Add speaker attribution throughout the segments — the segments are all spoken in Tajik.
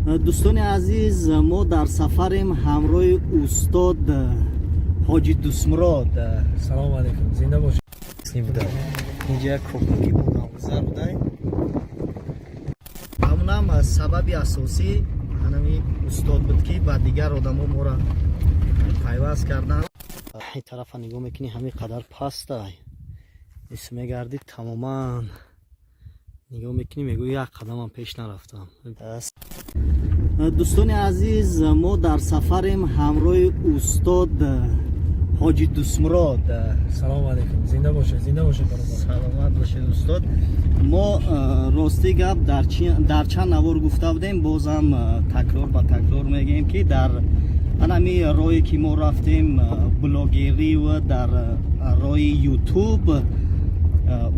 Speaker 1: Дӯстони азиз, мо дар сафарем ҳамроҳи устод Ҳоҷи Дӯстмурод.
Speaker 2: Салому алейкум, зинда бошед.
Speaker 1: Буда, инҷа як копаки одамгузар будай. Ҳамунам сабаби асосӣ ҳанами устод буд, ки ба дигар одамо моро пайваст кардан. Ин тарафа нигоҳ мекунӣ, ҳамин қадар пастай, ис мегардӣ, тамоман нигоҳ мекунӣ, мегӯӣ, як қадамам пеш нарафтам. Дӯстони азиз, мо дар сафарем ҳамроҳи устод Ҳоҷи Дӯстмурод.
Speaker 2: Салому алейкум, зинда бошед, зинда бошед, бародар.
Speaker 1: Саломат бошед, устод. Мо рости гап, дар чанд навор гуфта будем, бозам такрор ба такрор мегӯем, ки дар анами роҳе ки мо рафтем, блогерӣ ва дар роҳи Ютуб,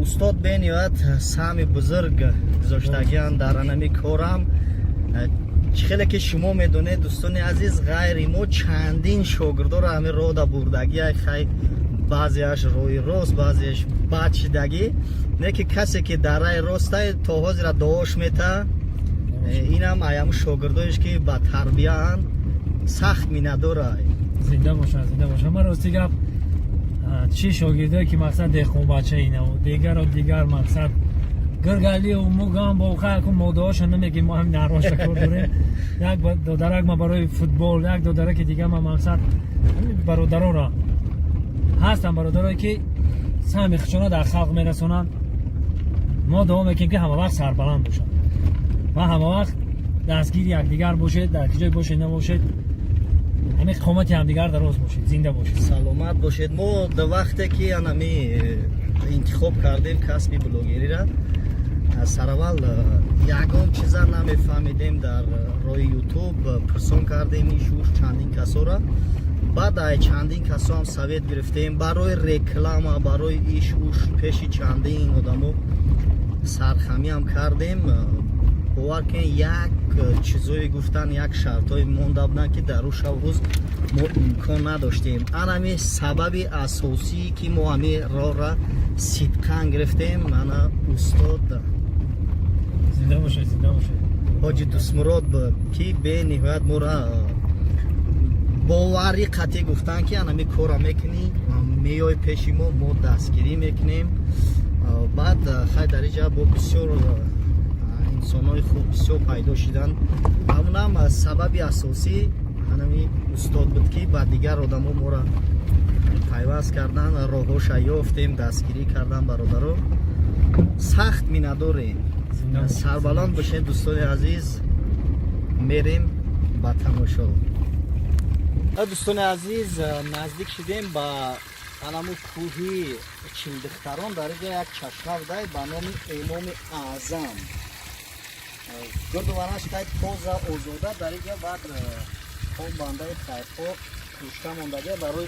Speaker 1: устод бениҳоят саҳми бузург гузоштагианд дар анами корам. Чӣ хеле ки шумо медонед, дӯстони азиз, ғайри мо чандин шогирдоро ҳамин роҳда бурдагӣ. Хай, баъзеаш роҳи рост, баъзеаш бад шидагӣ, не ки касе ки дар раи ростай, то ҳозира дуош мета. Инам аяму шогирдоеш, ки ба тарбияанд, сахт миннатдорай.
Speaker 2: Зинда бошад, зинда бошад. Ман, рости гап, чӣ шогирдое ки, мақсад, деҳқонбача инаву дигару дигар, мақсад, гиргалиу мугам бохаку модаҳоша намегим, мо ҳамин нарроша кор дорем. Як додарак ма барои футбол, як додараки дига ма, мақсад, ҳамин бародаронро ҳастанд, бародарое ки саҳми худшона дар халқ мерасонанд. Мо дуо мекунем, ки ҳама вақт сарбаланд бошанд ва ҳама вақт дастгири якдигар бошед, дар ки ҷой бошед набошед, ҳамин қомати ҳамдигар дароз бошед, зинда бошед.
Speaker 1: Саломат бошед. Мо да вақте ки анами интихоб кардем касби блогериро, сараввал ягон чиза намефаҳмидем дар роҳи Ютуб. Пурсон кардем ишуш чандин касора, баъд ай чандин касо ҳам совет гирифтем барои реклама, барои иш уш. Пеши чандин одамо сархамиам кардем. Бовар кунед, як чизое гуфтан, як шартҳое монда буданд, ки дар ӯ шаб рӯз мо имкон надоштем. Анами сабаби асосие ки мо ҳами роҳра сидқан гирифтем, ана устод
Speaker 2: Зинда бошед, зинда бошед.
Speaker 1: Ҳоҷи Дӯстмурод буд, ки бениҳоят моро боварӣ қатъӣ гуфтанд, ки анами корра мекунӣ, меёй пеши мо, мо дастгирӣ мекунем. Баъд хай, дар иҷа бо бисёр инсонҳои хуб бисёр пайдо шиданд. Ҳамунам сабаби асосӣ ҳанами устод буд, ки ба дигар одамо моро пайваст кардан, роҳҳоша ёфтем, дастгирӣ кардан. Бародаро, сахт миннатдорем.
Speaker 2: Зинда бошед.
Speaker 1: Сарбаланд бошед, дӯстони азиз, мерем ба тамошо. Дӯстони азиз, наздик шудем ба анаму кӯҳи Чилдихтарон. Дар инҷа як чашма будай ба номи Имоми Аъзам. Гирду вараш қайд тоза, озода. Дар инҷа баъд хоб бандаи хайрҳо кушта мондагия барои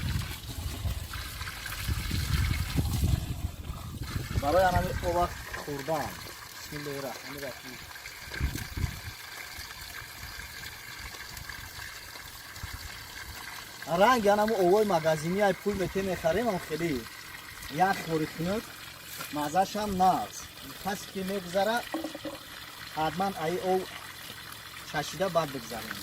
Speaker 1: анами ова хӯрдан. Бисмиллоҳи раҳмони раҳим. Ранги анаму овои магазини, ай пул мете мехарем, ам хеле ях хӯри хунук, маззашам нағз. Касе ки мегузара, ҳатман аи ов чашида баъд бигзарем.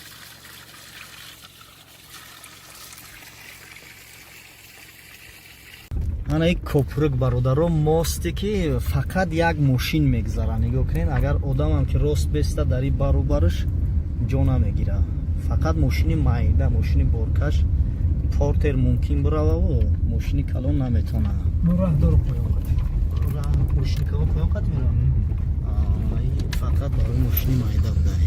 Speaker 1: Ана ик коприк, бародаро, мосте, ки фақат як мошин мегузара. Нигоҳ кунед, агар одамам ки рост беста, дар и баробараш ҷо намегира. Фақат мошини майда, мошини боркаш, портер мумкин бирававу мошини калон наметавона.
Speaker 2: Мо раҳ дору поён қатӣ.
Speaker 1: Мошини калон поён қат мера, фақат барои мошини майда будай.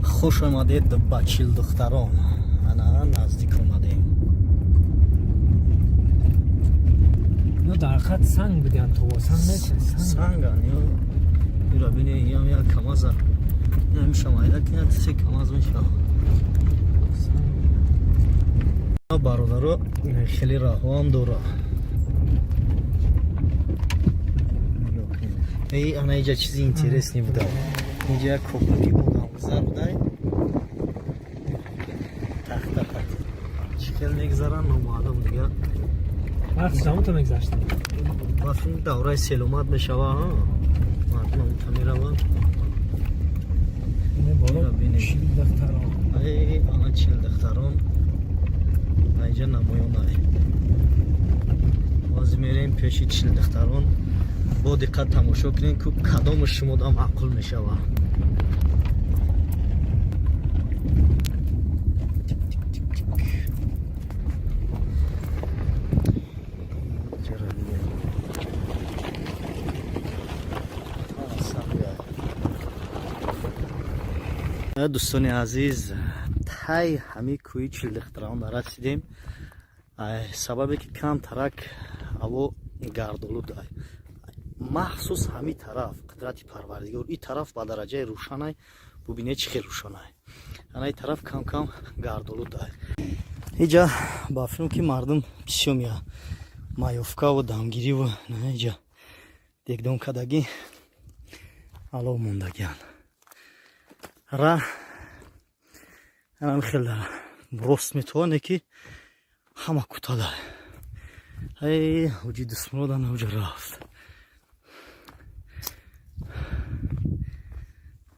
Speaker 1: Хуш омадед ба Чилдухтарон. Ана наздик омадем.
Speaker 2: Ино дар хат санг будиан, то санг нест, санг.
Speaker 1: Санган ё ира бине, ям як камаза намиша майда кинат, се камаз меша. Бародаро, хеле раҳоам дора. Эй, ана иҷа чизи интересный буда. Инҷа як копаки одамгузар будай, тахта қат чӣ хел мегузаранд, номаълум дига.
Speaker 2: Вақт замон то мегзашт.
Speaker 1: Ба филм давраи селомат мешава, мардум ҳамута мераванд.
Speaker 2: Ине боло.
Speaker 1: Ира бинем.
Speaker 2: 40 духтарон.
Speaker 1: Ай, ана 40 духтарон айҷа намоёнай. Ҳозир мерем пеши 40 духтарон. Бо диққат тамошо кунем, ку кадому шумода маъқул мешава. Чаро бинем? А, сабия. Дӯстони азиз, тай ҳамин кӯҳи 40 духтарон расидем. Ай, сабабе ки кам тарак ҳаво гардолуд, ай. Махсус ҳамин тараф, қудрати Парвардигор, и тараф ба дараҷаи рӯшанай. Бубинед, чӣ хел рӯшанай. Ана и тараф кам кам гардолуд ай. Иҷа ба филм ки мардум бисёр мея маёвкаву дамгириву на иҷа дегдон кардагӣ, алов мондагиан ра. Анам хел рост метавоне, ки ҳама кутада. Ай, ҳоҷи Дустмуродан ҳоҷа рафт.